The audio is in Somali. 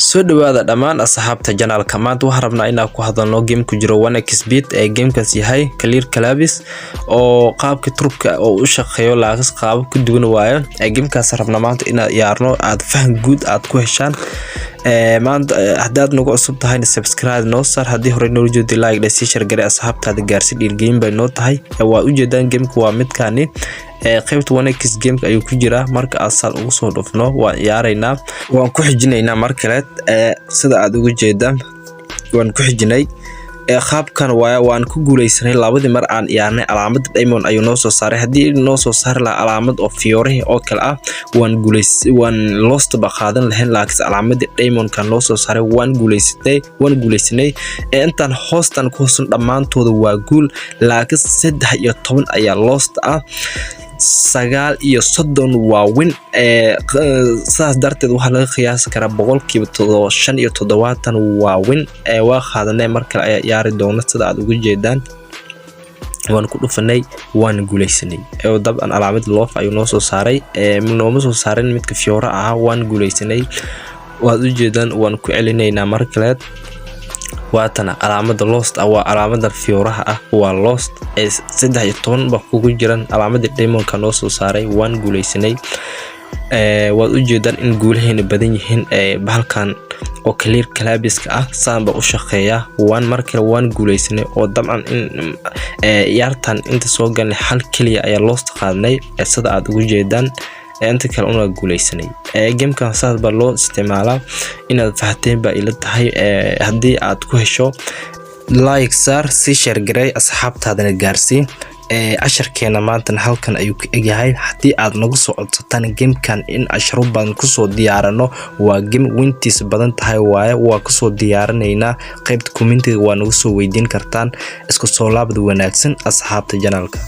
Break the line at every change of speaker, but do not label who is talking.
Soo dhawaada dhammaan asxaabta channelka. Maanta waxaan rabnaa inaan ku hadalno game ku jiro 1xBet ee gamekaas yahay Clear Clubs, oo qaabka turubka oo u shaqeeyo laakiin qaabab ka duwan waayo. Ee gamekaas rabnaa maanta inaad ciyaarno, aad faham guud aad ku heshaan. Maanta haddaad nagu cusub tahayna, subscribe noo saar. Haddii hore noola jeedo, like dhe, sii share garee, asxaabtaada gaarsi, dhiirgelin bay noo tahay. Waa ujeedaan, gameka waa midkaani, qaybta 1x gameka ayuu ku jiraa. Marka aad saan ugu soo dhufno, waan ciyaaraynaa, waan ku xijinaynaa mar kale. Sida aad ugu jeedaan, waan ku xijinay. Qaabkan waaya, waan ku guuleysanay labadii mar aan ciyaarnay. Calaamada diamond ayuu noo soo saaray. Haddii noo soo saari lahaa calaamad oo fiyoorihii oo kale ah, waan guuleys, waan lost ba qaadan lahayn, laakiin calaamadii diamondka noo soo saaray, waan guuleysatay, waan guuleysanay. Intaan hoostan ku hoosan dhammaantooda waa guul, laakiin 13 ayaa lost ah, 39 waa win. Sidaas darteed waxaa laga qiyaasi karaa 75% waa win. Waa qaadanay, mar kale ayaa ciyaari doona. Sida aad uga jeedaan, waan ku dhufanay, waan guuleysanay. Dabcan calaamad love ayuu noo soo saaray, nooma soo saarin midka fiyoora ahaa. Waan guuleysanay, waad ujeedaan. Waan ku celinaynaa mar kaleed. Waatana calaamada lost ah, waa calaamada fiyooraha ah, waa lost. 13 ba kugu jiran. Calaamada diamondka noo soo saaray, waan guuleysanay. Waad ujeedaan in guulaheena badan yihiin. Bahalkan oo Clear Clubska ah saan ba u shaqeeyaa. Waan mar kale waan guuleysanay, oo dabcan in ciyaartan inta soo galnay hal keliya ayaa lost qaadnay. Sida aad ugu jeedaan, inta kale una guuleysanay. Gamekan saas baa loo isticmaalaa. Inaad fahateen baa ila tahay. Haddii aad ku hesho, like saar, sii share garey, asxaabtaadana gaarsii. Casharkeena maantana halkan ayuu ka egyahay. Haddii aad nagu soo codsataan gamekan in casharo badan kusoo diyaarano, waa game wintiisa badan tahay waaye, waa kusoo diyaarinaynaa. Qaybta commentiga waa nagu soo weydiin kartaan. Isku soo laabad wanaagsan, asxaabta channelka.